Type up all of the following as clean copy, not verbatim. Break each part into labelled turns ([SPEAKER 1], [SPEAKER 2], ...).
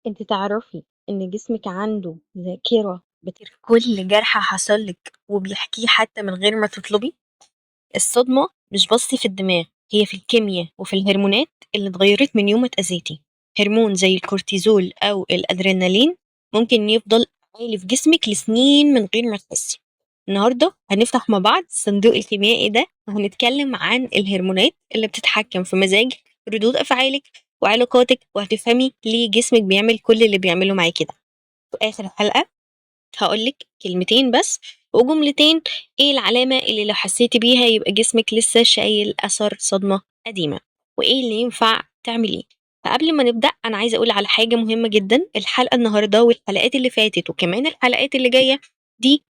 [SPEAKER 1] أنتِ تعرفي إن جسمِك عنده ذاكرة كل جرح حصل لِك وبيحكيه حتى من غير ما تطلبي؟ الصدمة مش بس في الدماغ، هي في الكيميا وفي الهرمونات اللي اتغيرت من يوم ما اتأذيتِ. هرمون زي الكورتيزول أو الأدرينالين ممكن يفضل عالي في جسمِك لسنين من غير ما تحسي. النهارده هنفتح مع بعض الصندوق الكيميائي ده، وهنتكلم عن الهرمونات اللي بتتحكم في مزاجِك، ردود أفعالِك، وعلاقاتِك، وهتفهمي ليه جسمِك بيعمل كل اللي بيعمله معاكِ ده. في آخر الحلقة هاقول لِك كلمتين بس وجملتين، إيه العلامة اللي لو حسيتِ بيها يبقى جسمِك لسه شايل أثر صدمة قديمة، وإيه اللي ينفع تعمليه. فقبل ما نبدأ أنا عايزة أقول على حاجة مهمة جدًا، الحلقة النهارده والحلقات اللي فاتت وكمان الحلقات اللي جاية دي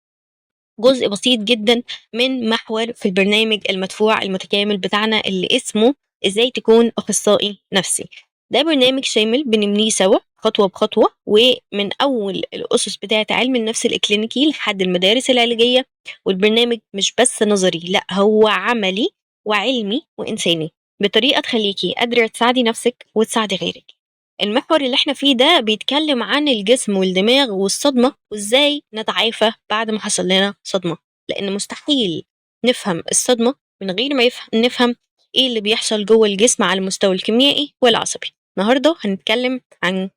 [SPEAKER 1] جزء بسيط جدًا من محور في البرنامج المدفوع المتكامل بتاعنا اللي اسمه إزاي تكون أخصائي نفسي. ده برنامج شامل بنبنيه سوا خطوة بخطوة، ومن أول الأسس بتاعة علم النفس الإكلينيكي لحد المدارس العلاجية. والبرنامج مش بس نظري، لا هو عملي وعلمي وإنساني بطريقة تخليكي قادرة تساعدي نفسك وتساعدي غيرك. المحور اللي احنا فيه ده بيتكلم عن الجسم والدماغ والصدمة، وإزاي نتعافى بعد ما حصل لنا صدمة، لأن مستحيل نفهم الصدمة من غير ما نفهم إيه اللي بيحصل جوه الجسم على المستوى الكيميائي والعصبي. النهاردة هنتكلم عن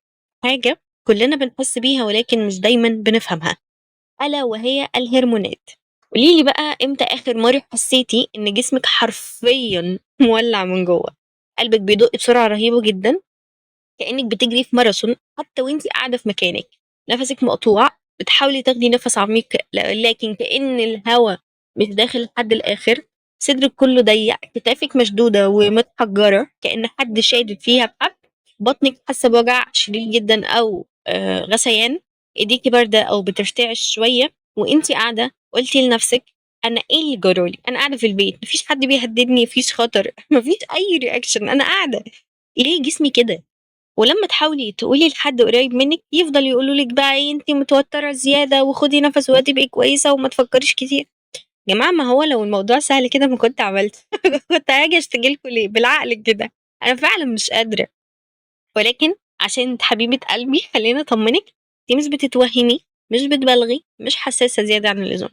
[SPEAKER 1] حاجة كلنا بنحس بيها ولكن مش دايما بنفهمها، ألا وهي الهرمونات. قوليلي بقى، إمتى آخر مرة حسيتي إن جسمك حرفيا مولع من جوه؟ قلبك بيدق بسرعة رهيبة جدا كأنك بتجري في ماراثون حتى وانتي قاعدة في مكانك، نفسك مقطوع، بتحاولي تاخدي نفس عميق لكن كأن الهواء مش داخل لحد الآخر، صدرك كله ضيق، كتافك مشدودة ومتحجرة كأن حد شادد فيها بحبل، بطنك حاسة بوجع شديد جدا أو غثيان، ايديكي باردة أو بترتعش شوية وانتي قاعدة. قلتي لنفسك أنا إيه اللي جرالي؟ أنا قاعدة في البيت، مفيش حد بيهددني، مفيش خطر، مفيش أي reaction، أنا قاعدة ليه جسمي كده؟ ولما تحاولي تقولي لحد قريب منك يفضل يقولوا لك بقى إيه انتي متوترة زيادة وخدي نفس وهتبقي كويسة وما تفكريش كتير. يا جماعة ما هو لو الموضوع سهل كده ما كنت عملت كنت هاجي اشتكي لكم ليه؟ بالعقل كده أنا فعلا مش قادرة. ولكن عشان حبيبة قلبي خلينا أطمنك، انتي مش بتتوهمي، مش بتبالغي، مش حساسة زيادة عن اللزوم.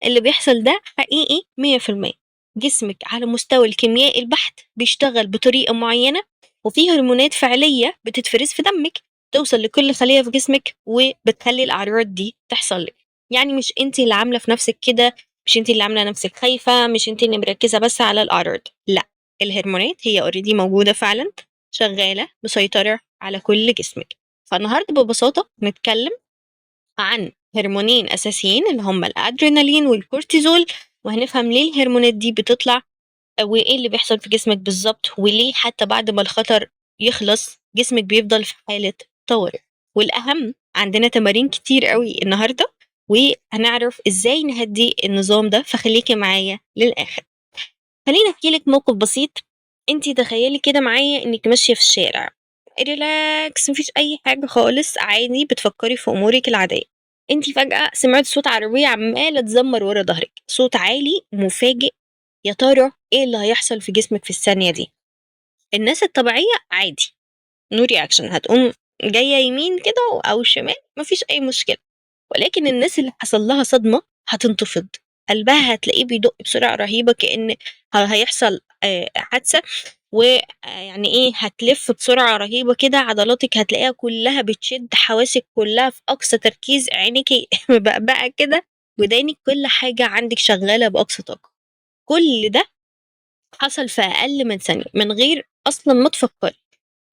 [SPEAKER 1] اللي بيحصل ده حقيقي مية في المية. جسمك على مستوى الكيميائي البحت بيشتغل بطريقة معينة، وفي هرمونات فعلية بتتفرز في دمك توصل لكل خلية في جسمك وبتخلي الأعراض دي تحصل لك. يعني مش انتي اللي عاملة في نفسك كده، مش انتي اللي عاملة نفسك خايفة، مش انتي اللي مركزة بس على الأعراض، لا، الهرمونات هي already موجودة فعلا، شغالة مسيطرة على كل جسمك. فالنهاردة ببساطة نتكلم عن هرمونين أساسيين اللي هم الأدرينالين والكورتيزول، وهنفهم ليه الهرمونات دي بتطلع وإيه اللي بيحصل في جسمك بالظبط، وليه حتى بعد ما الخطر يخلص جسمك بيفضل في حالة طوارئ. والأهم عندنا تمارين كتير قوي النهاردة وهنعرف إزاي نهدي النظام ده، فخليكي معايا للآخر. خليني أحكي لك موقف بسيط. انتي تخيلي كده معايا إنك ماشية في الشارع relax، مفيش أي حاجة خالص، عادي، بتفكري في أمورك العادية. انتي فجأة سمعت صوت عربية عمالة تزمر ورا ظهرك، صوت عالي مفاجئ. يا ترى ايه اللي هيحصل في جسمك في الثانية دي؟ الناس الطبيعية عادي، no reaction، هتقوم جاية يمين كده أو شمال، مفيش أي مشكلة. ولكن الناس اللي حصل لها صدمة هتنتفض، قلبها هتلاقيه بيدق بسرعة رهيبة كأن هيحصل حادثة، ويعني إيه، هتلف بسرعة رهيبة كده، عضلاتك هتلاقيها كلها بتشد، حواسك كلها في أقصى تركيز، عينيكي مبقبقة كده، ودانك، كل حاجة عندك شغالة بأقصى طاقة. كل ده حصل في أقل من ثانية من غير أصلا ما تفكري.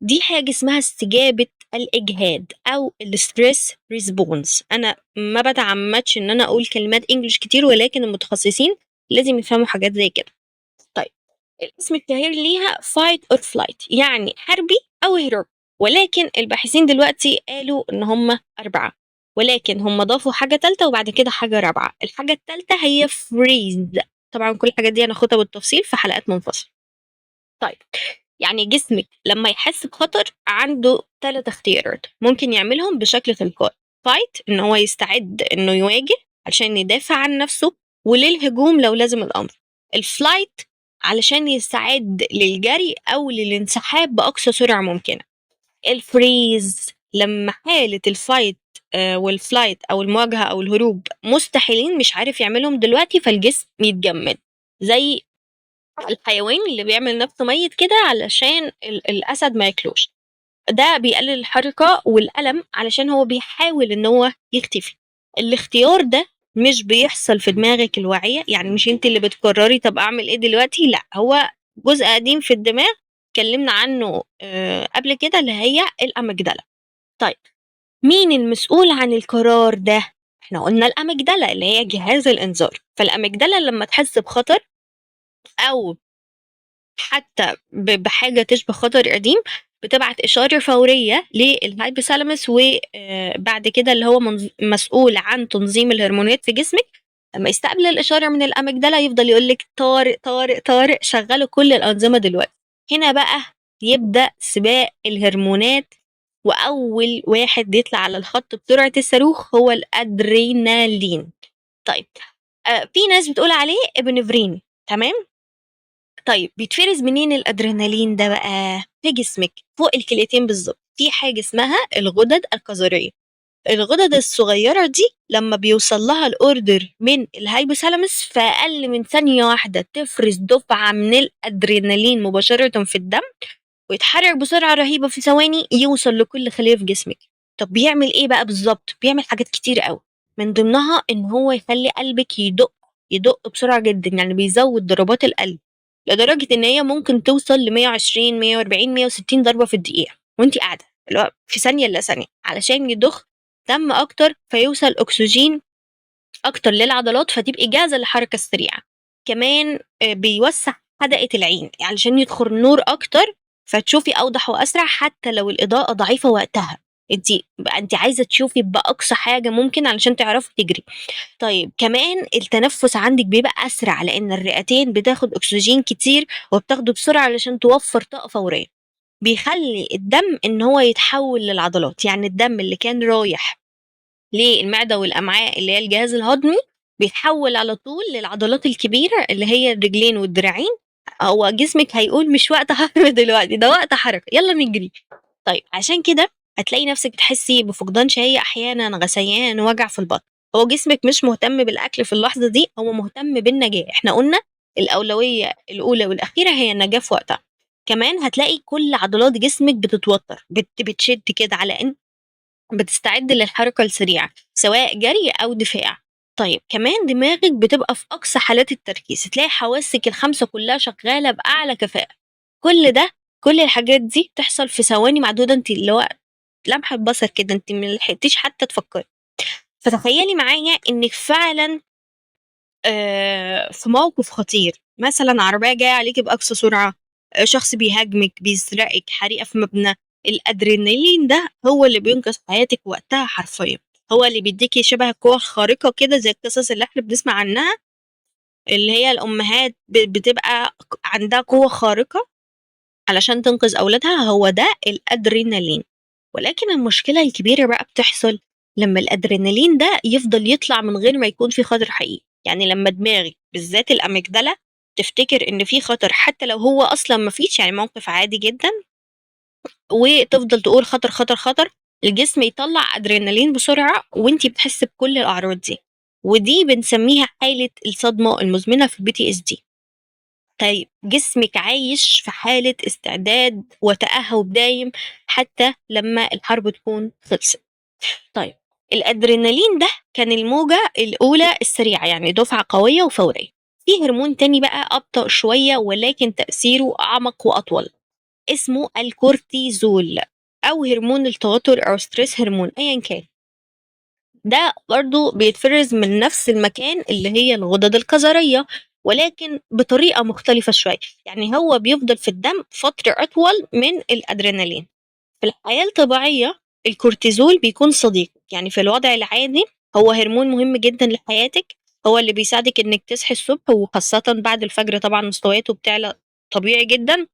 [SPEAKER 1] دي حاجة اسمها استجابة الإجهاد أو ال stress response. أنا ما بتعمدش إن أنا أقول كلمات English كتير، ولكن المتخصصين لازم يفهموا حاجات زي كده. الاسم الشهير ليها fight or flight، يعني حربي أو هرب. ولكن الباحثين دلوقتي قالوا إن هم 4، ولكن هم ضافوا حاجة تالتة وبعد كده حاجة رابعة. الحاجة التالتة هي freeze. طبعا كل الحاجات دي هناخدها بالتفصيل في حلقات منفصلة. يعني جسمك لما يحس بخطر عنده 3 اختيارات ممكن يعملهم بشكل تلقائي. fight، إن هو يستعد إنه يواجه عشان يدافع عن نفسه وللهجوم لو لازم الأمر. ال flight علشان يستعد للجري أو للانسحاب بأقصى سرعة ممكنة. ال freeze لما حالة ال fight وال flight أو المواجهة أو الهروب مستحيلين، مش عارف يعملهم دلوقتي، فالجسم يتجمد زي الحيوان اللي بيعمل نفسه ميت كده علشان الأسد ما ياكلوش. ده بيقلل الحركة والألم علشان هو بيحاول إن هو يختفي. الاختيار ده مش بيحصل في دماغك الواعية، يعني مش انت اللي بتقرري طب أعمل إيه دلوقتي، لا، هو جزء قديم في الدماغ اتكلمنا عنه قبل كده اللي هي ال amygdala. طيب مين المسؤول عن القرار ده؟ احنا قلنا ال amygdala اللي هي جهاز الإنذار. فال amygdala لما تحس بخطر أو حتى بحاجة تشبه خطر قديم بتبعت إشارة فورية لل hypothalamus، وبعد كده اللي هو مسؤول عن تنظيم الهرمونات في جسمك. لما يستقبل الإشارة من ال amygdala يفضل يقولك طارئ طارئ طارئ، شغلوا كل الأنظمة دلوقتي. هنا بقى يبدأ سباق الهرمونات، وأول واحد يطلع على الخط بسرعة الصاروخ هو الأدرينالين. طيب في ناس بتقول عليه epinephrine، تمام؟ طيب بيتفرز منين الأدرينالين ده بقى؟ في جسمك فوق الكليتين بالظبط في حاجة اسمها الغدد الكظرية. الغدد الصغيرة دي لما بيوصل لها ال order من ال hypothalamus في أقل من ثانية واحدة تفرز دفعة من الأدرينالين مباشرة في الدم، ويتحرك بسرعة رهيبة في ثواني يوصل لكل خلية في جسمك. طب بيعمل إيه بقى بالظبط؟ بيعمل حاجات كتير قوي، من ضمنها إن هو يخلي قلبك يدق بسرعة جدا، يعني بيزود ضربات القلب لدرجة إن هي ممكن توصل ل 120 140 160 ضربة في الدقيقة وانتي قاعدة، اللي هو في ثانية إلا ثانية، علشان يضخ دم أكتر فيوصل أكسجين أكتر للعضلات فتبقي جاهزة للحركة السريعة. كمان بيوسع حدقة العين علشان يدخل نور أكتر فتشوفي أوضح وأسرع حتى لو الإضاءة ضعيفة وقتها. انت عايزة تشوفي بأقصى حاجة ممكن علشان تعرفي تجري. طيب كمان التنفس عندك بيبقى أسرع لأن الرئتين بتاخد أكسجين كتير وبتاخده بسرعة علشان توفر طاقة فورية. بيخلي الدم إن هو يتحول للعضلات، يعني الدم اللي كان رايح للمعدة والأمعاء اللي هي الجهاز الهضمي بيتحول على طول للعضلات الكبيرة اللي هي الرجلين والدراعين. هو جسمك هيقول مش وقت هضم دلوقتي، ده وقت حركة، يلا نجري. طيب عشان كده هتلاقي نفسك بتحسي بفقدان شهية أحيانا، غثيان، وجع في البطن. هو جسمك مش مهتم بالأكل في اللحظة دي، هو مهتم بالنجاة. احنا قلنا الأولوية الأولى والأخيرة هي النجاة في وقتها. كمان هتلاقي كل عضلات جسمك بتتوتر، بتشد كده على إن بتستعد للحركة السريعة سواء جري أو دفاع. طيب كمان دماغك بتبقى في أقصى حالات التركيز، تلاقي حواسك الخمسة كلها شغالة بأعلى كفاءة. كل ده، كل الحاجات دي تحصل في ثواني معدودة، انت اللي هو لمحة بصر كده، انت ما لحقتيش حتى تفكري. فتخيلي معايا انك فعلا في موقف خطير، مثلا عربية جاية عليكي بأقصى سرعة، شخص بيهاجمك، بيسرقك، حريقة في مبنى. الأدرينالين ده هو اللي بينقذ حياتك وقتها حرفيا، هو اللي بيديكي شبه قوة خارقة كده زي القصص اللي احنا بنسمع عنها اللي هي الأمهات بتبقى عندها قوة خارقة علشان تنقذ أولادها. هو ده الأدرينالين. ولكن المشكلة الكبيرة بقى بتحصل لما الأدرينالين ده يفضل يطلع من غير ما يكون في خطر حقيقي. يعني لما دماغك بالذات الأميجدلا تفتكر إن في خطر حتى لو هو أصلا ما فيش، يعني موقف عادي جدا، وتفضل تقول خطر خطر خطر، الجسم يطلع أدرينالين بسرعة وانتي بتحسي بكل الأعراض دي، ودي بنسميها حالة الصدمة المزمنة في الPTSD. طيب جسمك عايش في حالة استعداد وتأهب دايم حتى لما الحرب تكون خلصت. طيب الأدرينالين ده كان الموجة الأولى السريعة، يعني دفعة قوية وفورية. في هرمون تاني بقى أبطأ شوية ولكن تأثيره أعمق وأطول، اسمه الكورتيزول أو هرمون التوتر أو stress hormone أيا كان. ده برضو بيتفرز من نفس المكان اللي هي الغدد الكظرية، ولكن بطريقة مختلفة شوية، يعني هو بيفضل في الدم فترة أطول من الأدرينالين. في الحياة الطبيعية الكورتيزول بيكون صديق، يعني في الوضع العادي هو هرمون مهم جدا لحياتك، هو اللي بيساعدك انك تصحي الصبح وخاصة بعد الفجر، طبعا مستوياته بتعلى طبيعي جدا،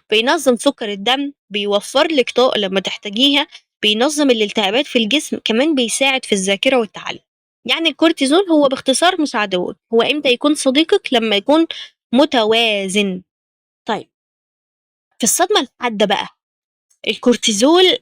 [SPEAKER 1] بينظم سكر الدم، بيوفر لك طاقة لما تحتاجيها، بينظم الالتهابات في الجسم، كمان بيساعد في الذاكرة والتعلم. يعني الكورتيزول هو باختصار مش عدوك، هو امتى يكون صديقك؟ لما يكون متوازن. طيب في الصدمة الحادة بقى الكورتيزول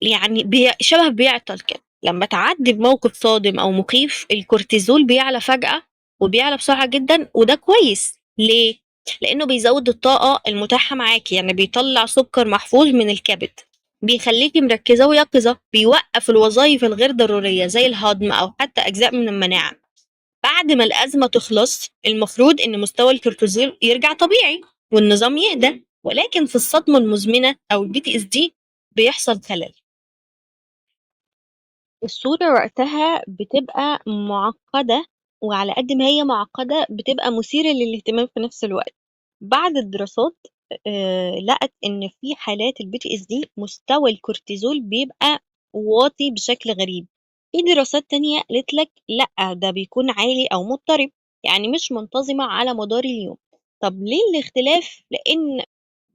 [SPEAKER 1] يعني شبه بيعطل كده. لما تعدي بموقف صادم أو مخيف الكورتيزول بيعلى فجأة وبيعلى بسرعة جدا، وده كويس. ليه؟ لأنه بيزود الطاقة المتاحة معاكي، يعني بيطلع سكر محفوظ من الكبد، بيخليكي مركزة ويقظة، بيوقف الوظائف الغير ضرورية زي الهضم أو حتى أجزاء من المناعة. بعد ما الأزمة تخلص المفروض إن مستوى الكورتيزول يرجع طبيعي والنظام يهدى، ولكن في الصدمة المزمنة أو ال PTSD بيحصل خلل. الصورة وقتها بتبقى معقدة، وعلى قد ما هي معقدة بتبقى مثيرة للاهتمام في نفس الوقت. بعد الدراسات لقت إن في حالات ال PTSD مستوى الكورتيزول بيبقى واطي بشكل غريب. في دراسات تانية قالت لك لأ، ده بيكون عالي أو مضطرب، يعني مش منتظمة على مدار اليوم. طب ليه الاختلاف؟ لأن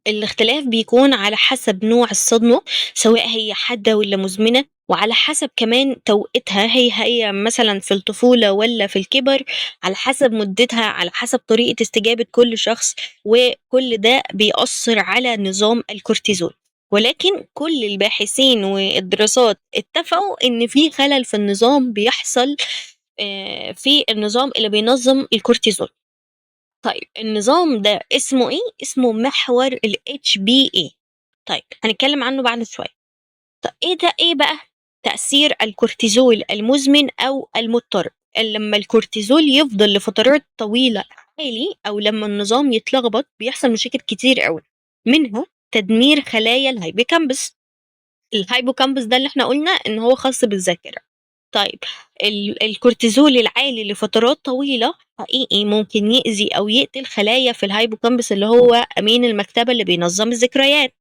[SPEAKER 1] الاختلاف بيكون على حسب نوع الصدمة، سواء هي حادة ولا مزمنة، وعلى حسب كمان توقيتها، هي مثلا في الطفولة ولا في الكبر، على حسب مدتها، على حسب طريقة استجابة كل شخص، وكل ده بيأثر على نظام الكورتيزول. ولكن كل الباحثين والدراسات اتفقوا إن في خلل في النظام بيحصل في النظام اللي بينظم الكورتيزول. طيب النظام ده اسمه ايه؟ اسمه محور ال HPA. طيب هنتكلم عنه بعد شوية. طب ايه ده؟ ايه بقى تأثير الكورتيزول المزمن أو المضطرب؟ لما الكورتيزول يفضل لفترات طويلة عالي أو لما النظام يتلخبط بيحصل مشاكل كتير قوي، منها تدمير خلايا ال hippocampus. ال hippocampus ده اللي احنا قلنا ان هو خاص بالذاكرة. طيب الكورتيزول العالي لفترات طويلة حقيقي ممكن يأذي أو يقتل خلايا في ال hippocampus اللي هو أمين المكتبة اللي بينظم الذكريات.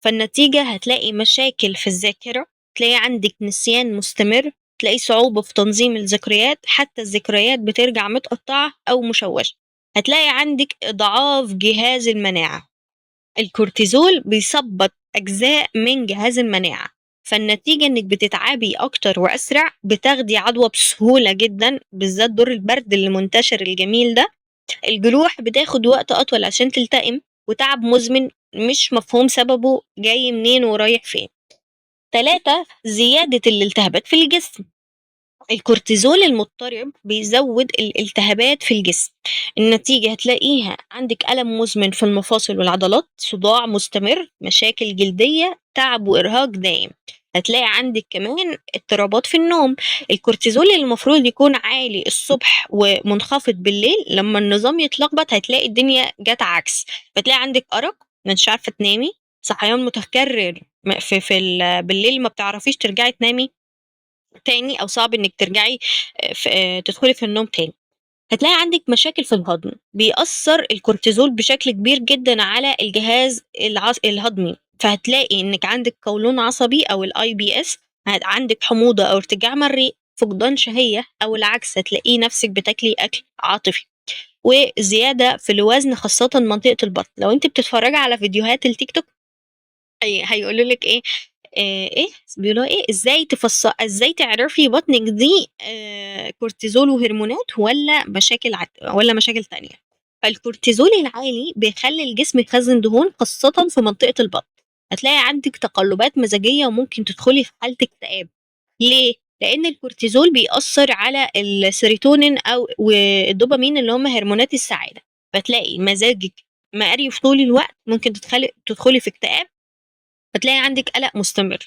[SPEAKER 1] فالنتيجة هتلاقي مشاكل في الذاكرة، تلاقي عندك نسيان مستمر، تلاقي صعوبة في تنظيم الذكريات، حتى الذكريات بترجع متقطعة أو مشوشة. هتلاقي عندك إضعاف جهاز المناعة. الكورتيزول بيثبط أجزاء من جهاز المناعة، فالنتيجة إنك بتتعبي أكتر وأسرع، بتاخدي عدوى بسهولة جدا، بالذات دور البرد اللي منتشر الجميل ده. الجروح بتاخد وقت أطول عشان تلتئم، وتعب مزمن مش مفهوم سببه جاي منين ورايح فين. 3، زيادة الالتهابات في الجسم. الكورتيزول المضطرب بيزود الالتهابات في الجسم. النتيجة هتلاقيها عندك ألم مزمن في المفاصل والعضلات، صداع مستمر، مشاكل جلدية، تعب وإرهاق دائم. هتلاقي عندك كمان اضطرابات في النوم. الكورتيزول اللي المفروض يكون عالي الصبح ومنخفض بالليل، لما النظام يتلخبط هتلاقي الدنيا جت عكس، فتلاقي عندك أرق، مش عارفة تنامي، صحيان متكرر في بالليل، ما بتعرفيش ترجعي تنامي تاني، أو صعب إنك ترجعي تدخلي في النوم تاني. هتلاقي عندك مشاكل في الهضم. بيأثر الكورتيزول بشكل كبير جدا على الجهاز الهضمي، فهتلاقي إنك عندك قولون عصبي أو ال IBS، عندك حموضة أو ارتجاع مريء، فقدان شهية، أو العكس هتلاقي نفسك بتاكلي أكل عاطفي، وزيادة في الوزن خاصة منطقة البطن. لو أنت بتتفرجي على فيديوهات التيك توك هيقولوا لك إيه، إيه بيقولوا إيه، إزاي تعرفي بطنك دي كورتيزول وهرمونات ولا مشاكل ولا مشاكل تانية. فالكورتيزول العالي بيخلي الجسم يخزن دهون خاصة في منطقة البطن. هتلاقي عندك تقلبات مزاجية وممكن تدخلي في حالة اكتئاب. ليه؟ لأن الكورتيزول بيأثر على السيروتونين أو والدوبامين اللي هم هرمونات السعادة، فتلاقي مزاجك مقريف طول الوقت، ممكن تدخلي في اكتئاب، فتلاقي عندك قلق مستمر.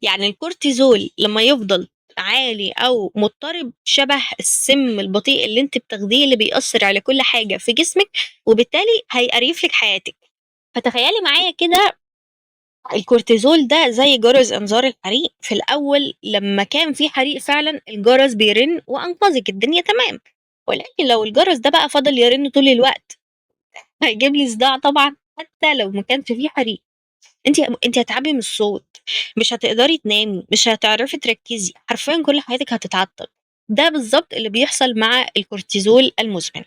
[SPEAKER 1] يعني الكورتيزول لما يفضل عالي أو مضطرب شبه السم البطيء اللي انت بتاخديه اللي بيأثر على كل حاجة في جسمك، وبالتالي هيقريف لك حياتك. فتخيلي معايا كده الكورتيزول ده زي جرس انذار الحريق. في الاول لما كان في حريق فعلا الجرس بيرن وانقذك، الدنيا تمام، ولكن لو الجرس ده بقى فضل يرن طول الوقت هيجيب لي صداع طبعا، حتى لو ما كانش في حريق. انت هتعبي من الصوت، مش هتقدري تنامي، مش هتعرفي تركزي، حرفيا كل حياتك هتتعطل. ده بالظبط اللي بيحصل مع الكورتيزول المزمن.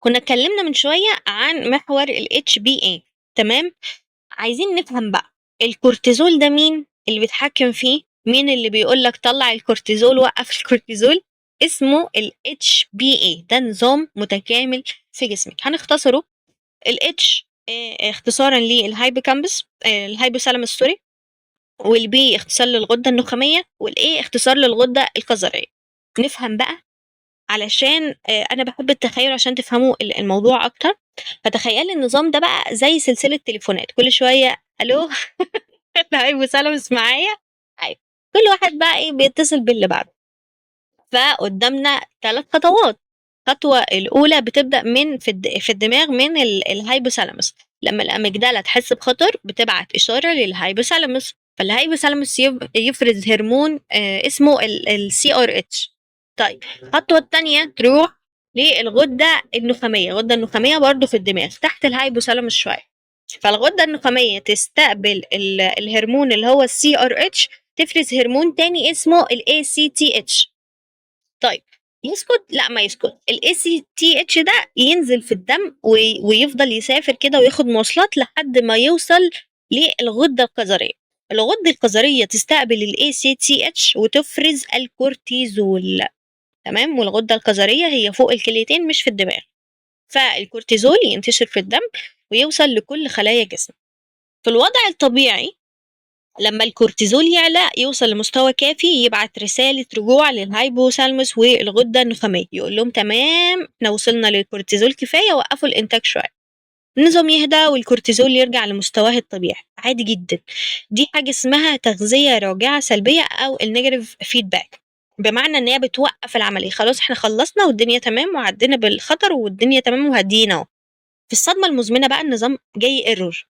[SPEAKER 1] كنا اتكلمنا من شوية عن محور ال HPA، تمام؟ عايزين نفهم بقى الكورتيزول ده مين اللي بيتحكم فيه، مين اللي بيقول لك طلع الكورتيزول وقف الكورتيزول. اسمه ال HPA، ده نظام متكامل في جسمك. هنختصره ال H اختصارا لل hippocampus، ال hypothalamus sorry، وال B اختصار للغدة النخامية، وال A اختصار للغدة الكظرية. نفهم بقى علشان أنا بحب التخيل عشان تفهموا الموضوع أكتر. فتخيلي النظام ده بقى زي سلسلة تليفونات، كل شوية ألو ال hypothalamus معايا، أيوة. كل واحد بقى إيه بيتصل باللي بعده. فقدامنا 3 خطوات. الخطوة الأولى بتبدأ من في الدماغ من ال hypothalamus. لما ال amygdala تحس بخطر بتبعت إشارة لل hypothalamus، فال hypothalamus يفرز هرمون اسمه ال CRH. طيب الخطوة التانية تروح للغدة النخامية. الغدة النخامية برضو في الدماغ تحت ال hypothalamus شوية. فالغدة النخامية تستقبل الهرمون اللي هو ال CRH، تفرز هرمون تاني اسمه ال ACTH. طيب يسكت؟ لا ما يسكت. ال ACTH ده ينزل في الدم ويفضل يسافر كده وياخد مواصلات لحد ما يوصل للغدة الكظرية. الغدة الكظرية تستقبل ال ACTH وتفرز الكورتيزول، تمام؟ والغدة الكظرية هي فوق الكليتين مش في الدماغ، فالكورتيزول ينتشر في الدم ويوصل لكل خلايا جسمك. في الوضع الطبيعي لما الكورتيزول يعلى يوصل لمستوى كافي يبعت رسالة رجوع لل hypothalamus والغدة النخامية، يقول لهم تمام احنا وصلنا للكورتيزول كفاية، وقفوا الإنتاج شوية. النظام يهدى والكورتيزول يرجع لمستواه الطبيعي عادي جدا. دي حاجة اسمها تغذية راجعة سلبية أو ال negative feedback، بمعنى إن هي بتوقف العملية، خلاص احنا خلصنا والدنيا تمام وعدينا بالخطر والدنيا تمام وهدينا اهو. في الصدمة المزمنة بقى النظام جاي error،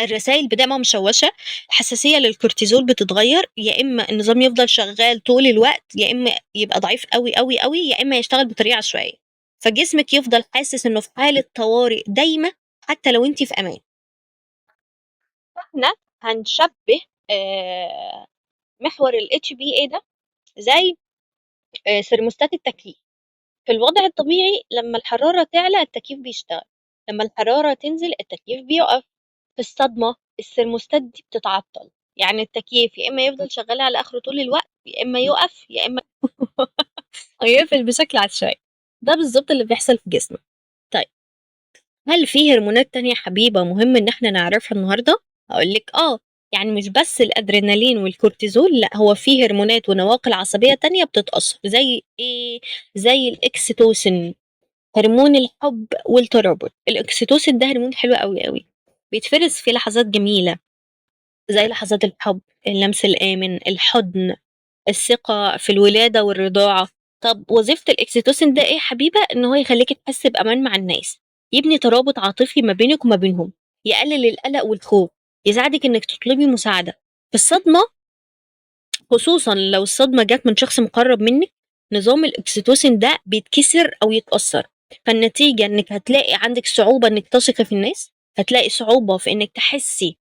[SPEAKER 1] الرسائل بتبقى مشوشة، الحساسية للكورتيزول بتتغير، يا إما النظام يفضل شغال طول الوقت، يا إما يبقى ضعيف قوي قوي قوي، يا إما يشتغل بطريقة عشوائية. فجسمك يفضل حاسس إنه في حالة طوارئ دايمة حتى لو أنت في أمان. فإحنا هنشبه محور ال HPA ده زي سيرموستات التكييف. في الوضع الطبيعي لما الحرارة تعلى التكييف بيشتغل، لما الحرارة تنزل التكييف بيقف. في الصدمة السيرموستات دي بتتعطل، يعني التكييف يا إما يفضل شغال على آخره طول الوقت، يا إما يقف، يا إما يقفل بشكل عشوائي. ده بالظبط اللي بيحصل في جسمك. طيب هل في هرمونات تانية حبيبة مهم إن إحنا نعرفها النهاردة؟ هقول لك يعني مش بس الأدرينالين والكورتيزول، لا هو في هرمونات ونواقل عصبية تانية بتتأثر، زي إيه؟ زي الإكسيتوسين، هرمون الحب والترابط. الإكسيتوسين ده هرمون حلو قوي قوي، بيتفرز في لحظات جميلة زي لحظات الحب، اللمس الآمن، الحضن، الثقة في الولادة والرضاعة. طب وظيفة الإكسيتوسين ده إيه يا حبيبة؟ إن هو يخليك تحس بأمان مع الناس، يبني ترابط عاطفي ما بينك وما بينهم، يقلل القلق والخوف، يساعدك إنك تطلبي مساعدة في الصدمة، خصوصا لو الصدمة جت من شخص مقرب منك. نظام الإكسيتوسين ده بيتكسر أو يتأثر، فالنتيجة إنك هتلاقي عندك صعوبة إنك تثقي في الناس، هتلاقي صعوبة في إنك تحسي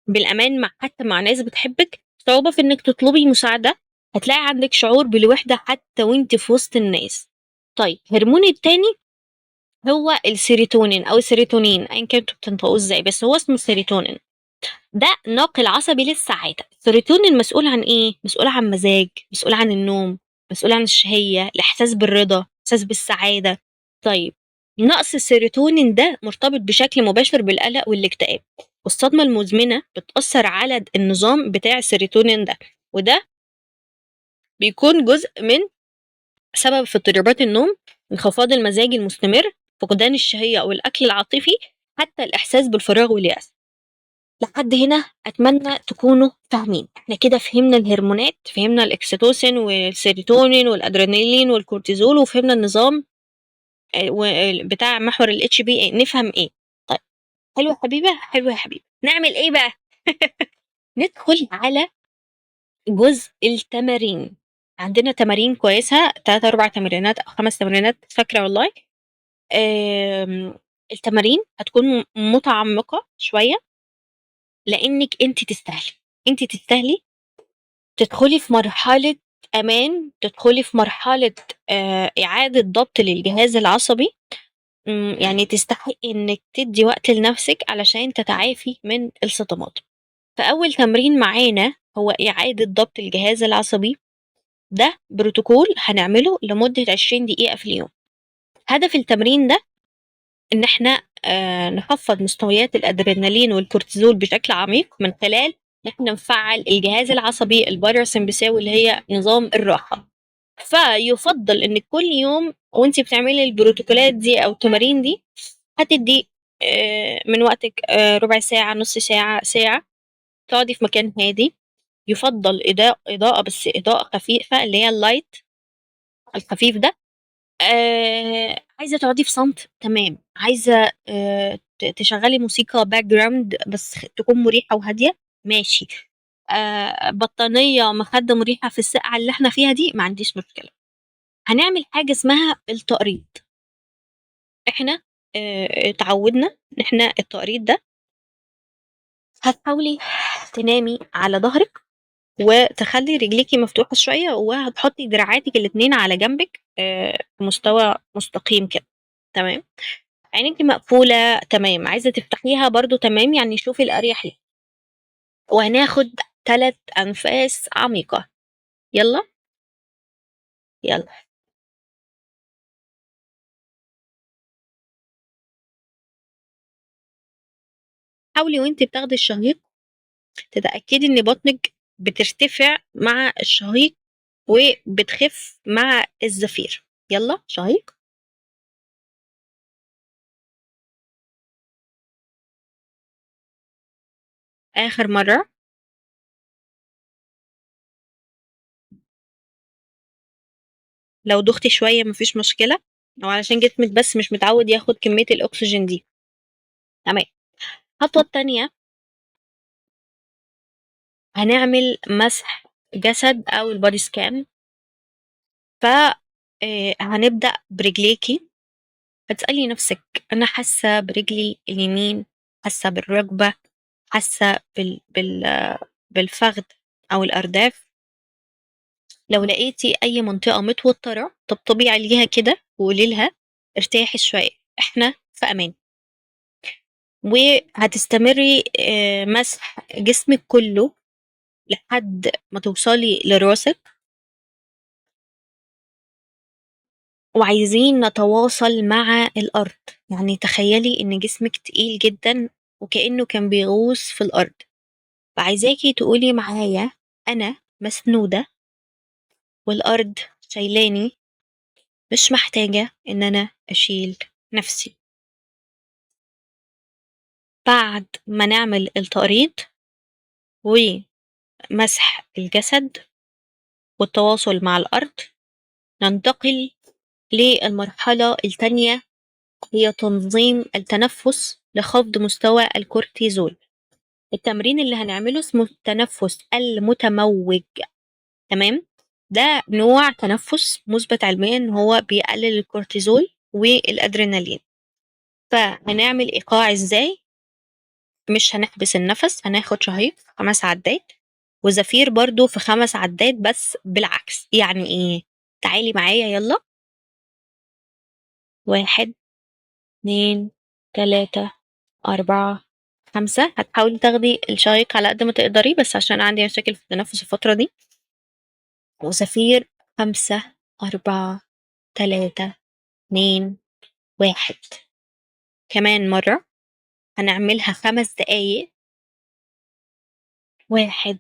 [SPEAKER 1] بالأمان مع حتى مع ناس بتحبك، صعوبة في إنك تطلبي مساعدة، هتلاقي عندك شعور بالوحدة حتى وانت في وسط الناس. طيب هرمون التاني هو السيروتونين أو السيروتونين، أيا كان انتوا بتنطقوه إزاي، بس هو اسمه السيروتونين. ده ناقل عصبي للسعادة. السيروتونين مسؤول عن إيه؟ مسؤول عن مزاج، مسؤول عن النوم، مسؤول عن الشهية، الإحساس بالرضا، الإحساس بالسعادة. طيب نقص السيروتونين ده مرتبط بشكل مباشر بالقلق والاكتئاب، والصدمة المزمنة بتأثر على النظام بتاع السيروتونين ده، وده بيكون جزء من سبب في اضطرابات النوم، انخفاض المزاج المستمر، فقدان الشهية أو الأكل العاطفي، حتى الإحساس بالفراغ واليأس. لحد هنا أتمنى تكونوا فاهمين. احنا كده فهمنا الهرمونات، فهمنا الإكسيتوسين والسيروتونين والأدرينالين والكورتيزول، وفهمنا النظام بتاع محور ال HPA. نفهم إيه؟ طيب حلو يا حبيبة، حلو يا حبيبة. نعمل إيه بقى؟ ندخل على جزء التمارين. عندنا تمارين كويسة، 3 4 تمرينات أو 5 تمرينات فاكرة والله. التمارين هتكون متعمقة شوية، لأنك أنت تستاهلي، أنت تستاهلي تدخلي في مرحلة أمان، تدخلي في مرحلة إعادة ضبط للجهاز العصبي. يعني تستحقي إنك تدي وقت لنفسك علشان تتعافي من الصدمات. فأول تمرين معانا هو إعادة ضبط الجهاز العصبي. ده بروتوكول هنعمله لمدة 20 دقيقة في اليوم. هدف التمرين ده إن إحنا نخفض مستويات الأدرينالين والكورتيزول بشكل عميق من خلال إن إحنا نفعّل الجهاز العصبي الباراسمبثاوي اللي هي نظام الراحة. فيُفضّل إنِّك كل يوم وأنتِ بتعملي البروتوكولات دي أو التمارين دي هتدّي من وقتِك ربع ساعة، نُص ساعة، ساعة، تقعدي في مكان هادي، يُفضّل إضاءة بس إضاءة خفيفة اللي هي الlight الخفيف ده. عايزة تقعدي في صمت تمام، عايزة تشغّلي موسيقى background بس تكون مريحة وهادية ماشي، بطانية، مخدة مريحة في السقعة اللي إحنا فيها دي ما عنديش مشكلة. هنعمل حاجة اسمها التقريض. إحنا اتعودنا إن إحنا التقريض ده هتحاولي تنامي على ضهرِك وتخلّي رجليكِ مفتوحة شوية، وهتحطي دراعاتِك الاتنين على جنبِك في مستوى مستقيم كده، تمام؟ عينيكِ مقفولة تمام، عايزة تفتحيها برضه تمام، يعني شوفي الأريح ليكِ. وهناخد 3 أنفاس عميقة، يالّا. يالّا. حاولي وأنتِ بتاخدي الشهيق تتأكدي إن بطنِك بترتفع مع الشهيق وبتخف مع الزفير. يالّا شهيق. آخر مرة. لو دُختِ شوية ما فيش مشكلة، هو علشان جسمِك بس مش متعود ياخد كمية الأكسجين دي. تمام. الخطوة التانية هنعمل مسح جسد أو الbody scan. ف هنبدأ برجليكِ، هتسألي نفسِك أنا حاسة برجلي اليمين، حاسة بالركبة، حاسة بالفخذ أو الأرداف. لو لقيتِ أي منطقة متوترة طبطبي عليها كده وقولي لها ارتاحي شوية، إحنا في أمان. وهتستمري مسح جسمِك كله لحد ما توصلي لراسِك. وعايزين نتواصل مع الأرض، يعني تخيلي إن جسمِك تقيل جداً وكأنه كان بيغوص في الأرض. فعايزاكي تقولي معايا أنا مسنودة والأرض شايلاني، مش محتاجة إن أنا أشيل نفسي. بعد ما نعمل التقريض ومسح الجسد والتواصل مع الأرض، ننتقل للمرحلة التانية، هي تنظيم التنفس لخفض مستوى الكورتيزول. التمرين اللي هنعمله اسمه التنفس المتموج، تمام؟ ده نوع تنفس مثبت علميا إن هو بيقلل الكورتيزول والأدرينالين. فهنعمل إيقاع إزاي؟ مش هنحبس النفس، هناخد شهيق في 5 عدات وزفير برضو في 5 عدات بس بالعكس. يعني إيه؟ تعالي معايا يلا. 1، 2، 3، 4، 5. هتحاولي تاخدي الشهيق على قد ما تقدري بس عشان عندي مشاكل في التنفس الفترة دي. وزفير 5، 4، 3، 2، 1. كمان مرة هنعملها 5 دقايق. 1،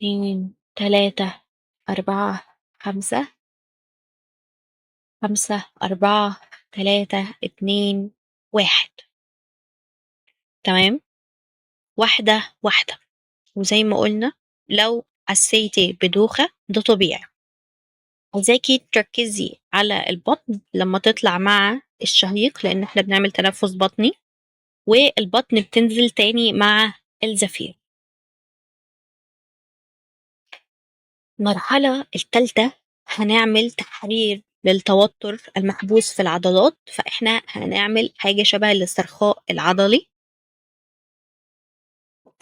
[SPEAKER 1] 2، 3، 4، 5، 5، 4، 3، 2، 1. تمام؟ واحدة واحدة. وزي ما قلنا لو حسيتي بدوخة ده طبيعي. عايزاكي تركزي على البطن لما تطلع مع الشهيق لأن احنا بنعمل تنفس بطني، والبطن بتنزل تاني مع الزفير. المرحلة التالتة هنعمل تحرير للتوتر المحبوس في العضلات، فإحنا هنعمل حاجة شبه الاسترخاء العضلي،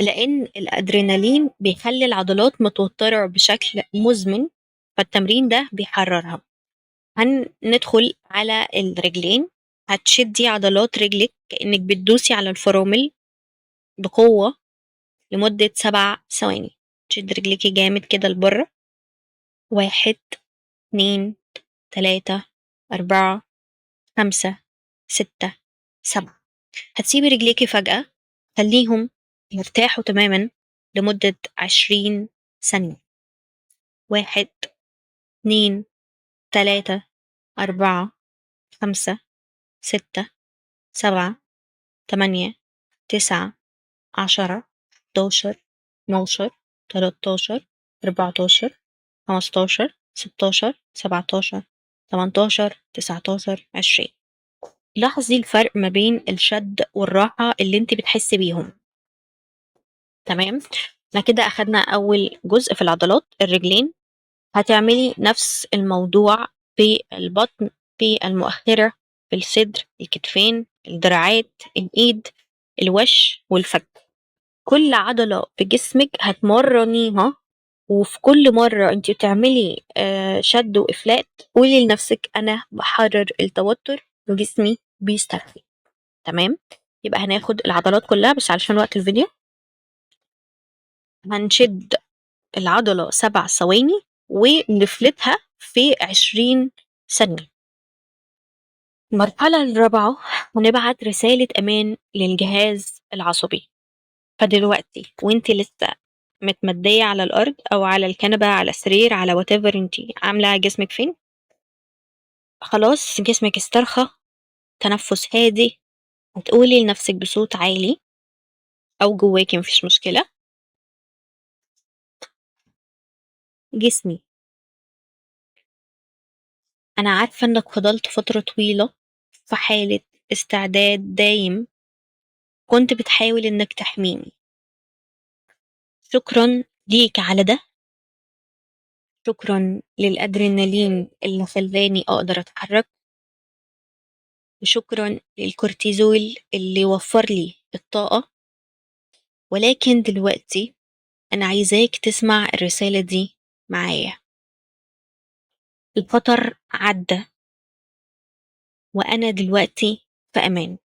[SPEAKER 1] لأن الأدرينالين بيخلي العضلات متوترة بشكل مزمن، فالتمرين ده بيحررها. هندخل على الرجلين، هتشدي عضلات رجلك كأنك بتدوسي على الفرامل بقوة لمدة 7 ثواني. تشد رجليكي جامد كده لبره. 1، 2، 3، 4، 5، 6، 7. هتسيبي رجليكي فجأة، خليهم يرتاحوا تماما لمدة 20 ثانية. 1، 2، 3، 4، 5، 6، 7، 8، 9، 10، 11، 12، 13، 14، 15، 16، 17، 18، 19، 20. لاحظي الفرق ما بين الشد والراحة اللي انت بتحسي بيهم. تمام، احنا كده أخدنا أول جزء في العضلات، الرجلين. هتعملي نفس الموضوع في البطن، في المؤخرة، في الصدر، الكتفين، الدراعات، الإيد، الوش والفك. كل عضلة في جسمك هتمرنيها، وفي كل مرة انت بتعملي شد وإفلات قولي لنفسك أنا بحرر التوتر وجسمي بيسترخي. تمام، يبقى هناخد العضلات كلها، بس علشان وقت الفيديو هنشد العضلة 7 ثواني ونفلتها في 20 ثانية. المرحلة الرابعة هنبعت رسالة أمان للجهاز العصبي. فدلوقتي وانت لسه متمدية على الأرض أو على الكنبة، على السرير، على whatever انت عاملة جسمك فين، خلاص جسمك استرخى، تنفس هادي، هتقولي لنفسك بصوت عالي أو جواكي مفيش مشكلة: جسمي، أنا عارفة إنك فضلت فترة طويلة في حالة استعداد دايم، كنت بتحاول إنك تحميني، شكرا ليك على ده، شكرا للأدرينالين اللي خلاني أقدر أتحرك، وشكرا للكورتيزول اللي وفر لي الطاقة، ولكن دلوقتي أنا عايزاك تسمع الرسالة دي معايا. الخطر عدى وأنا دلوقتي في أمان،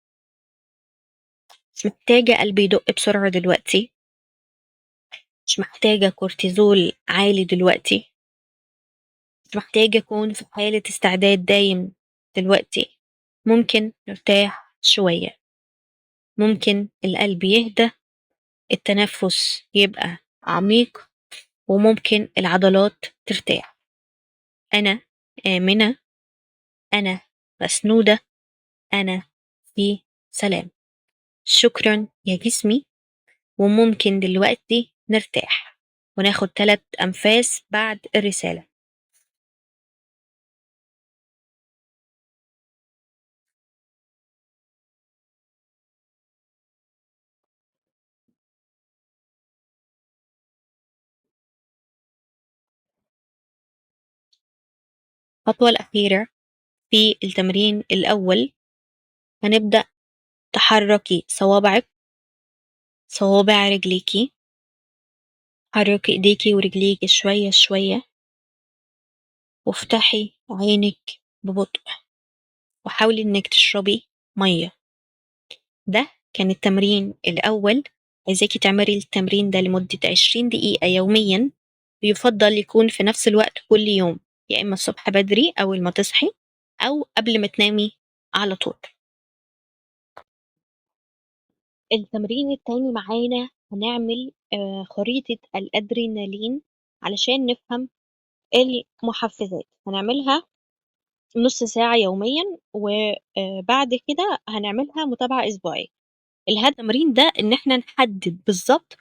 [SPEAKER 1] مش محتاجة قلبي يدق بسرعة دلوقتي، مش محتاجة كورتيزول عالي دلوقتي، مش محتاجة أكون في حالة استعداد دايم دلوقتي. ممكن نرتاح شوية، ممكن القلب يهدى، التنفس يبقى عميق، وممكن العضلات ترتاح. أنا آمنة، أنا مسنودة، أنا في سلام. شكرا يا جسمي، وممكن دلوقتي نرتاح وناخد 3 أنفاس بعد الرسالة. الخطوة الأخيرة في التمرين الأول، هنبدأ تحركي صوابعك، صوابع رجليكي، حركي ايديكي ورجليكي شوية شوية، وافتحي عينك ببطء، وحاولي انك تشربي مية. ده كان التمرين الأول. عايزاكي تعملي التمرين ده لمدة 20 دقيقة يوميا، ويفضل يكون في نفس الوقت كل يوم، يا إما الصبح بدري أول ما تصحي أو قبل ما تنامي على طول. التمرين التاني معانا هنعمل خريطة الأدرينالين علشان نفهم المحفزات. هنعملها نص ساعة يوميا، وبعد كده هنعملها متابعة أسبوعية. الهدف التمرين ده إن احنا نحدد بالظبط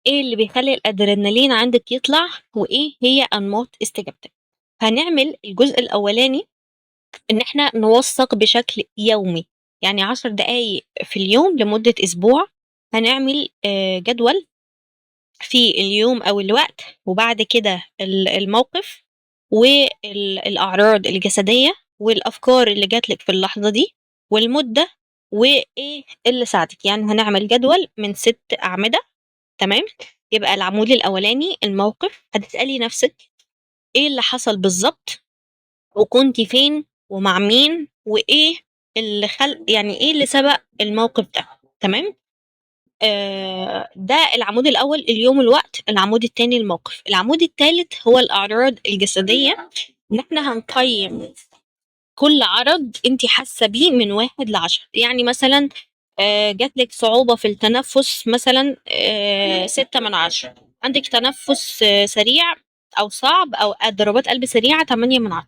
[SPEAKER 1] إيه اللي بيخلي الأدرينالين عندك يطلع وإيه هي أنماط استجابتك. هنعمل الجزء الأولاني إن احنا نوثق بشكل يومي، يعني 10 دقايق في اليوم لمدة أسبوع. هنعمل جدول في اليوم أو الوقت، وبعد كده الموقف والأعراض الجسدية والأفكار اللي جاتلك في اللحظة دي والمدة وإيه اللي ساعدك. يعني هنعمل جدول من 6 أعمدة. تمام، يبقى العمود الأولاني الموقف، هتسألي نفسك إيه اللي حصل بالظبط، وكنتي فين ومع مين، وإيه اللي خل يعني إيه اللي سبق الموقف ده. تمام، ده العمود الأول اليوم الوقت، العمود الثاني الموقف، العمود الثالث هو الأعراض الجسدية، إن إحنا هنقيم كل عرض أنت حاسة بيه من 1 ل10. يعني مثلا جات لِك صعوبة في التنفس مثلًا 6 من 10، عندِك تنفس سريع أو صعب أو ضربات قلب سريعة 8 من 10،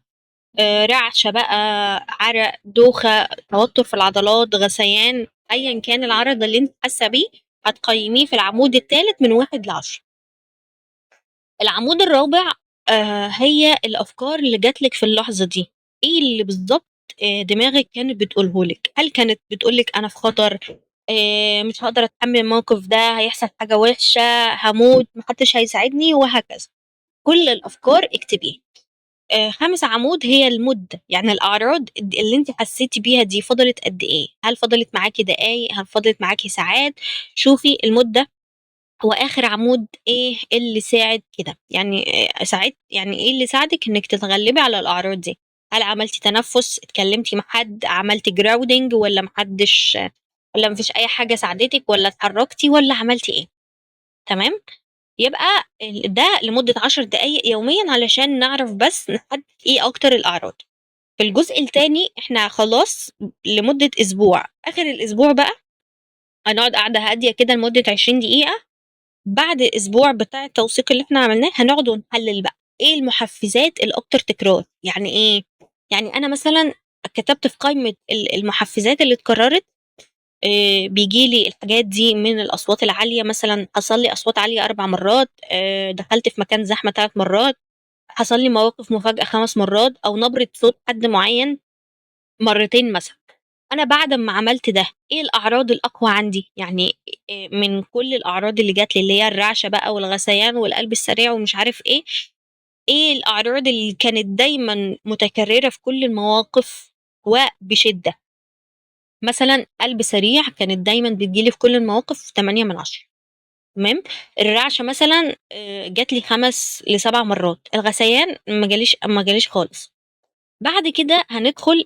[SPEAKER 1] رعشة بقى، عرق، دوخة، توتر في العضلات، غثيان، أيًا كان العرض اللي أنتِ حاسة بيه هتقيميه في العمود التالت من 1 ل10. العمود الرابع هي الأفكار اللي جات لِك في اللحظة دي، إيه اللي بالضبط دماغِك كانت بتقوله لِك؟ هل كانت بتقول لِك أنا في خطر، مش هاقدر أتحمل الموقف ده، هيحصل حاجة وحشة، هاموت، ما حدش هيساعدني، وهكذا. كل الأفكار اكتبيها. خامس عمود هي المدة، يعني الأعراض اللي أنتِ حسيتِ بيها دي فضلت قد إيه؟ هل فضلت معاكِ دقايق؟ هل فضلت معاكِ ساعات؟ شوفي المدة. وآخر عمود إيه اللي ساعد كده؟ ساعد، يعني إيه اللي ساعدك إنِك تتغلبي على الأعراض دي؟ هل عملتي تنفس؟ اتكلمتي مع حد؟ عملتي grounding ولا محدش، ولا مفيش أي حاجة ساعدتك، ولا اتحركتي، ولا عملتي إيه؟ تمام؟ يبقى ده لمدة 10 دقايق يوميا علشان نعرف بس نحدد إيه أكتر الأعراض. في الجزء التاني إحنا خلاص لمدة أسبوع، آخر الأسبوع بقى هنقعد قعدة هادية كده لمدة 20 دقيقة. بعد أسبوع بتاع التوثيق اللي إحنا عملناه هنقعد ونحلل بقى إيه المحفزات الأكتر تكرار. يعني إيه؟ يعني أنا مثلا كتبت في قائمة المحفزات اللي اتكررت، بيجي لي الحاجات دي من الأصوات العالية، مثلا حصل لي أصوات عالية 4 مرات، دخلت في مكان زحمة 3 مرات، حصل لي مواقف مفاجأة 5 مرات، أو نبرة صوت حد معين مرتين مثلا. أنا بعد ما عملت ده إيه الأعراض الأقوى عندي؟ من كل الأعراض اللي جات لي اللي هي الرعشة بقى والغثيان والقلب السريع ومش عارف إيه، إيه الأعراض اللي كانت دايما متكررة في كل المواقف وبشدة؟ مثلا قلب سريع كانت دايما بتجيلي في كل المواقف 8 من 10، تمام؟ الرعشة مثلا، جات لي 5 ل7 مرات، الغثيان ما جاليش خالص. بعد كده هندخل،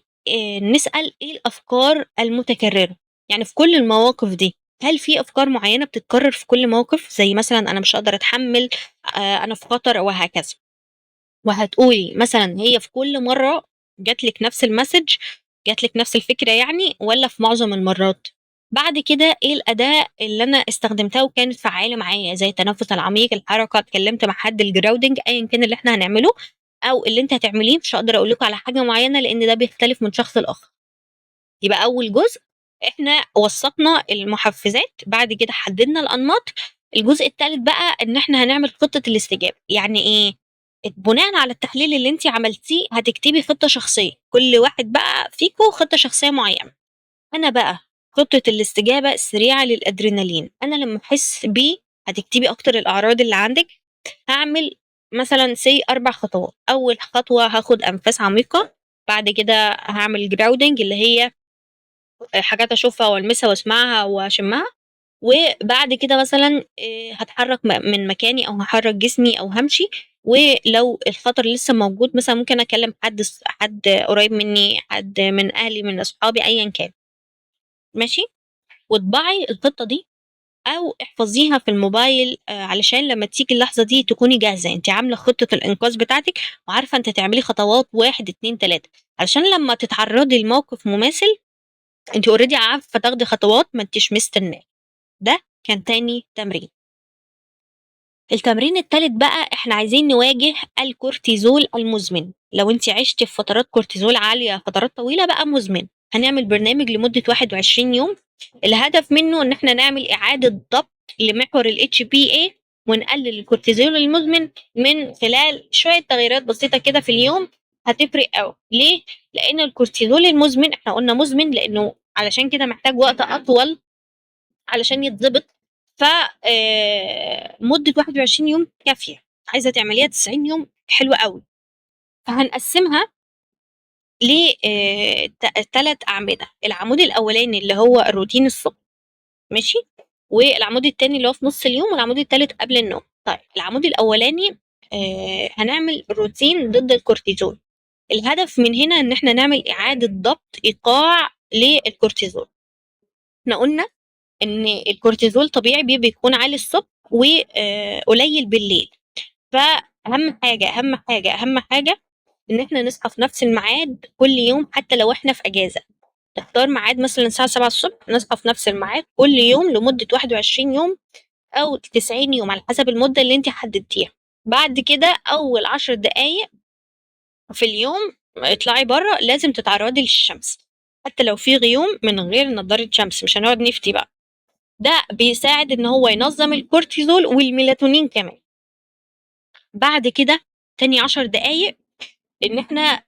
[SPEAKER 1] نسأل إيه الأفكار المتكررة، يعني في كل المواقف دي هل في أفكار معينة بتتكرر في كل موقف، زي مثلا أنا مش هقدر أتحمل، أنا في خطر، وهكذا. وهتقولي مثلا هي في كل مرة جات لك نفس المسج، جات لك نفس الفكرة يعني، ولا في معظم المرات؟ بعد كده إيه الأداة اللي أنا استخدمتها وكانت فعالة معايا، زي التنفس العميق، الحركة، اتكلمت مع حد، ال grounding، أيا كان اللي إحنا هنعمله أو اللي أنت هتعمليه. مش هقدر أقول لكم على حاجة معينة لأن ده بيختلف من شخص لآخر. يبقى أول جزء إحنا وثقنا المحفزات، بعد كده حددنا الأنماط. الجزء الثالث بقى إن إحنا هنعمل خطة الاستجابة. يعني إيه؟ بناء على التحليل اللي انت عملتيه هتكتبي خطة شخصية، كل واحد بقى فيكو خطة شخصية معينة. أنا بقى خطة الاستجابة السريعة للأدرينالين، أنا لما أحس بيه هتكتبي أكتر الأعراض اللي عندك. هعمل مثلا سي 4 خطوات. أول خطوة هاخد أنفاس عميقة، بعد كده هعمل grounding اللي هي حاجات أشوفها وألمسها وأسمعها وأشمها، وبعد كده مثلا، هتحرك من مكاني أو هحرك جسمي أو همشي. ولو الخطر لسه موجود مثلا ممكن أكلم حد قريب مني، حد من أهلي، من أصحابي، أيا كان. ماشي؟ واطبعي الخطة دي أو احفظيها في الموبايل، علشان لما تيجي اللحظة دي تكوني جاهزة، انت عاملة خطة الإنقاذ بتاعتك وعارفة انت تعملي خطوات 1 2 3، علشان لما تتعرضي لموقف مماثل انت already عارفة تاخدي خطوات، ما انتش مستنية. ده كان تاني تمرين. التمرين التالت بقى احنا عايزين نواجه الكورتيزول المزمن. لو انت عشتي في فترات كورتيزول عالية فترات طويلة بقى مزمن، هنعمل برنامج لمدة 21 يوم. الهدف منه ان احنا نعمل اعادة ضبط لمحور ال HPA ونقلل الكورتيزول المزمن من خلال شوية تغييرات بسيطة كده في اليوم هتفرق قوي. ليه؟ لان الكورتيزول المزمن احنا قلنا مزمن لانه علشان كده محتاج وقت اطول علشان يتظبط، مدة 21 يوم كافية. عايزة تعمليها 90 يوم حلوة قوي. فهنقسمها ل، 3 أعمدة. العمود الأولاني اللي هو الروتين الصبح، ماشي، والعمود التاني اللي هو في نص اليوم، والعمود التالت قبل النوم. العمود الأولاني، هنعمل روتين ضد الكورتيزول. الهدف من هنا إن إحنا نعمل إعادة ضبط إيقاع للكورتيزول. إحنا قلنا إن الكورتيزول طبيعي بيكون عالي الصبح وقليل بالليل، فأهم حاجة، أهم حاجة، أهم حاجة إن إحنا نصحى في نفس الميعاد كل يوم حتى لو إحنا في أجازة. نختار ميعاد مثلا الساعة 7 الصبح، نصحى في نفس الميعاد كل يوم لمدة 21 يوم أو 90 يوم على حسب المدة اللي انت حددتيها. بعد كده أول 10 دقايق في اليوم اطلعي بره، لازم تتعرضي للشمس حتى لو في غيوم من غير نظارة شمس، مش هنقعد نفتي بقى. ده بيساعد ان هو ينظم الكورتيزول والميلاتونين كمان. بعد كده تاني 10 دقايق ان احنا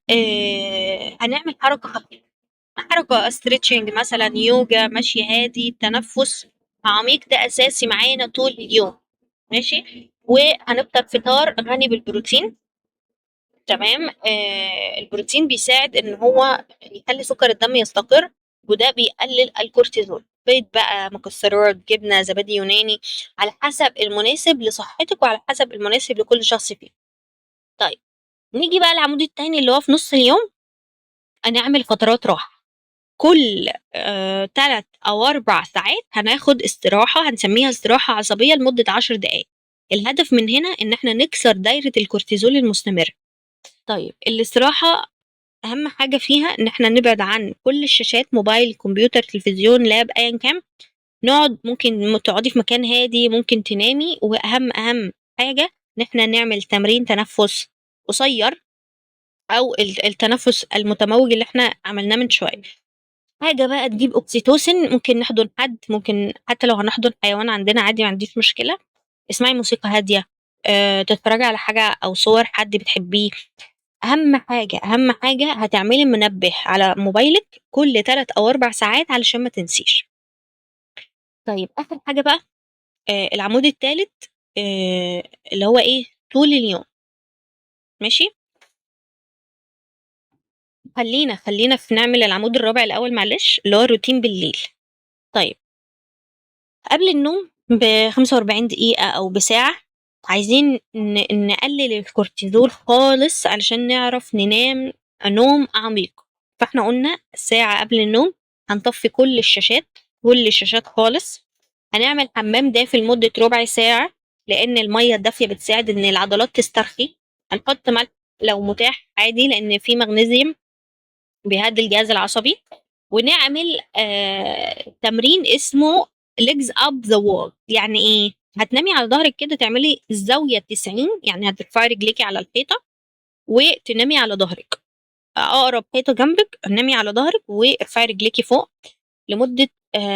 [SPEAKER 1] هنعمل حركة خفيفة، حركة stretching مثلا، يوجا، مشي هادي، تنفس عميق، ده اساسي معانا طول اليوم، ماشي. وهنفطر فطار غني بالبروتين، تمام. البروتين بيساعد ان هو يخلي سكر الدم يستقر، وده بيقلل الكورتيزول. بيض بقى، مكسرات، جبنه، زبادي يوناني، على حسب المناسب لصحتك وعلى حسب المناسب لكل شخص فيه. طيب نيجي بقى العمود التاني اللي هو في نص اليوم، هنعمل فترات راحة كل 3 أو 4 ساعات هناخد استراحة، هنسميها استراحة عصبية لمدة 10 دقايق. الهدف من هنا إن احنا نكسر دايرة الكورتيزول المستمرة. طيب الاستراحة أهم حاجة فيها إن احنا نبعد عن كل الشاشات، موبايل، كمبيوتر، تلفزيون، lap، أيا كان. نقعد، ممكن تقعدي في مكان هادي، ممكن تنامي. وأهم حاجة إن احنا نعمل تمرين تنفس قصير أو التنفس المتموج اللي احنا عملناه من شوية. حاجة بقى تجيب أوكسيتوسين، ممكن نحضن حد، ممكن حتى لو هنحضن حيوان عندنا عادي، ما عنديش مشكلة. اسمعي موسيقى هادية، تتفرجي على حاجة أو صور حد بتحبيه. أهم حاجة هتعملي منبه على موبايلك كل 3 أو 4 ساعات علشان ما تنسيش. طيب آخر حاجة بقى، العمود الثالث، اللي هو إيه؟ طول اليوم، ماشي. خلينا في نعمل العمود الرابع الأول معلش، اللي هو الروتين بالليل. طيب قبل النوم ب45 دقيقة أو بساعة عايزين نقلل الكورتيزول خالص علشان نعرف ننام نوم عميق. فاحنا قلنا ساعة قبل النوم هنطفي كل الشاشات، كل الشاشات خالص. هنعمل حمام دافي لمدة ربع ساعة لأن المية الدافية بتساعد إن العضلات تسترخي. هنحط ملح لو متاح عادي لأن في مغنيسيوم بيهدي الجهاز العصبي. ونعمل تمرين اسمه legs up the wall. يعني ايه؟ هتنامي على ظهرك كده، تعملي الزاوية 90، يعني هترفعي رجليكي على الحيطة وتنامي على ظهرك، أقرب حيطة جنبك نامي على ظهرك وارفعي رجليكي فوق لمدة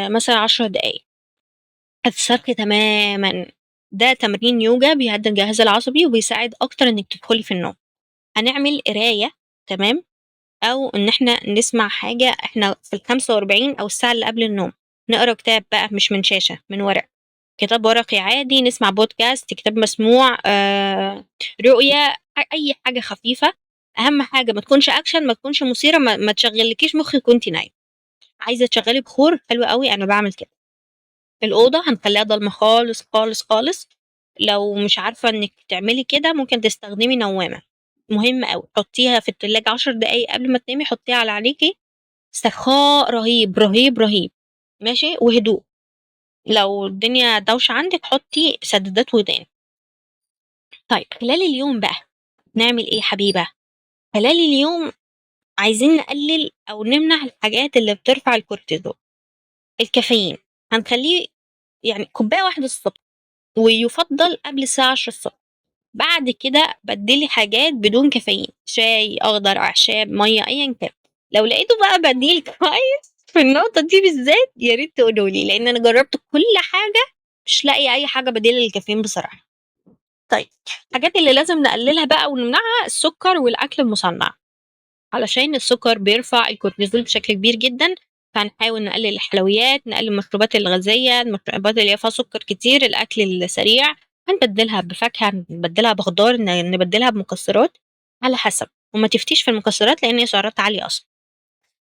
[SPEAKER 1] مثلا 10 دقايق، هتسترخي تماما. ده تمرين يوجا بيهدي الجهاز العصبي وبيساعد أكتر إنك تدخلي في النوم. هنعمل قراية، تمام، أو إن إحنا نسمع حاجة. إحنا في 45 أو الساعة اللي قبل النوم نقرأ كتاب بقى، مش من شاشة، من ورق، كتاب ورقي عادي، نسمع بودكاست، كتاب مسموع، رؤية، أي حاجة خفيفة. أهم حاجة ما تكونش أكشن، ما تكونش مثيرة، ما تشغلكيش مخك وانتي نايمة. عايزة تشغلي بخور حلو قوي، أنا بعمل كده. الأوضة هنخليها ضلمة خالص خالص خالص. لو مش عارفة إنك تعملي كده ممكن تستخدمي نوامة، مهم قوي، حطيها في التلاجة 10 دقايق قبل ما تنامي، حطيها على عينيكي، استرخاء رهيب رهيب رهيب، ماشي، وهدوء. لو الدنيا دوشة عندك حطي سدادات ودان. طيب خلال اليوم بقى نعمل ايه حبيبة؟ خلال اليوم عايزين نقلل او نمنع الحاجات اللي بترفع الكورتيزول. الكافيين هنخليه يعني كوباية واحدة الصبح، ويفضل قبل الساعة 10 الصبح. بعد كده بدلي حاجات بدون كافيين، شاي اخضر، اعشاب، مية، ايا كان. لو لقيته بقى بديل كويس في النقطة دي بالذات يا ريت تقولولي، لان انا جربت كل حاجة مش لاقيه اي حاجة بديله للكافيين بصراحة. طيب الحاجات اللي لازم نقللها بقى ونمنعها السكر والاكل المصنع، علشان السكر بيرفع الكورتيزول بشكل كبير جدا. فهنحاول نقلل الحلويات، نقلل المشروبات الغازية، المشروبات اللي فيها سكر كتير، الاكل السريع، هنبدلها بفاكهة، نبدلها بخضار، نبدلها بمكسرات على حسب. وما تفتيش في المكسرات لان هي سعراتها عالية اصلا.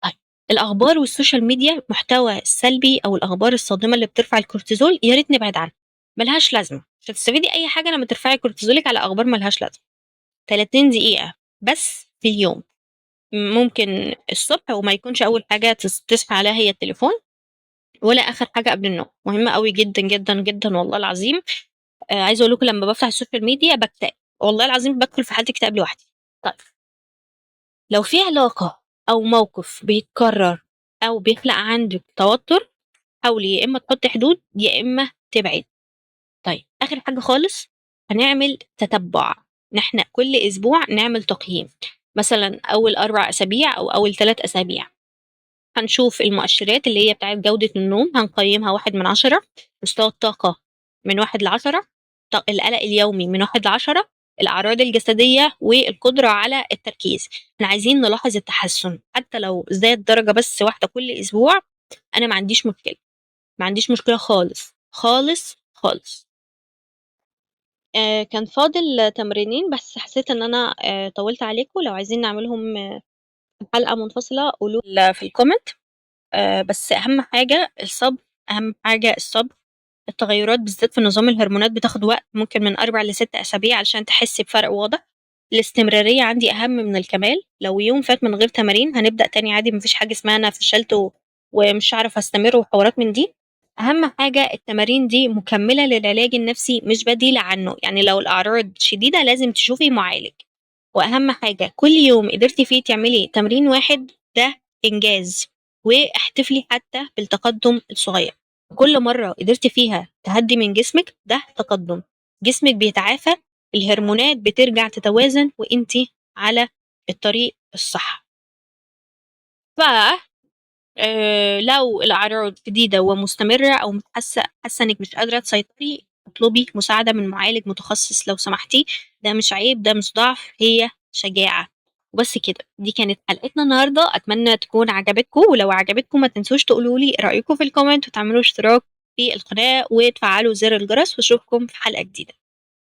[SPEAKER 1] طيب الاخبار وال social media، المحتوى السلبي او الاخبار الصادمه اللي بترفع الكورتيزول يا ريت نبعد عنها، ملهاش لازمه، مش هتستفيدي اي حاجة لما ترفعي كورتيزولك على اخبار ملهاش لازمه. 30 دقيقة بس في اليوم، ممكن الصبح، وما يكونش اول حاجة تصحي عليها هي التليفون، ولا اخر حاجة قبل النوم. مهمة قوي جدا جدا جدا والله العظيم. عايزه اقول لكم لما بفتح ال social media بكتئب والله العظيم، بدخل في حاله اكتئاب لوحدي. طيب لو في علاقة او موقف بيتكرر أو بيخلق عندِك توتر، حاولي يا إما تحطي حدود يا إما تبعدي. طيب آخر حاجة خالص هنعمل تتبع، إن إحنا كل أسبوع نعمل تقييم، مثلًا أول 4 أسابيع أو أول 3 أسابيع. هنشوف المؤشرات اللي هي بتاعة جودة النوم هنقيمها 1 من 10، مستوى الطاقة من 1 ل10، القلق اليومي من 1 ل10، الأعراض الجسدية والقدرة على التركيز. احنا عايزين نلاحظ التحسن حتى لو زاد درجة بس واحدة كل أسبوع، أنا ما عنديش مشكلة، ما عنديش مشكلة خالص خالص خالص. كان فاضل تمرينين بس حسيت إن أنا طولت عليكم، لو عايزين نعملهم حلقة منفصلة قولوا في ال comment. بس أهم حاجة الصبر، أهم حاجة الصبر. التغيرات بالذات في نظام الهرمونات بتاخد وقت، ممكن من 4 ل6 أسابيع علشان تحسي بفرق واضح. الاستمرارية عندي أهم من الكمال، لو يوم فات من غير تمارين هنبدأ تاني عادي، مفيش حاجة اسمها أنا فشلت ومش هعرف أستمر وحوارات من دي. أهم حاجة التمارين دي مكملة للعلاج النفسي مش بديلة عنه، يعني لو الأعراض شديدة لازم تشوفي معالج. وأهم حاجة كل يوم قدرتي فيه تعملي تمرين واحد ده إنجاز، واحتفلي حتى بالتقدم الصغير. كل مرة قدرتي فيها تهدي من جسمك ده تقدم، جسمك بيتعافى، الهرمونات بترجع تتوازن، وانتي على الطريق الصح. لو الأعراض شديدة ومستمرة أو حاسة إنك مش قادرة تسيطري، اطلبي مساعدة من معالج متخصص لو سمحتي. ده مش عيب، ده مش ضعف، هي شجاعة. وبس كده، دي كانت حلقتنا النهاردة، أتمنى تكون عجبتكم، ولو عجبتكم ما تنسوش تقولوا لي رأيكم في ال comment، وتعملوا اشتراك في القناة، وتفعلوا زر الجرس، واشوفكم في حلقة جديدة.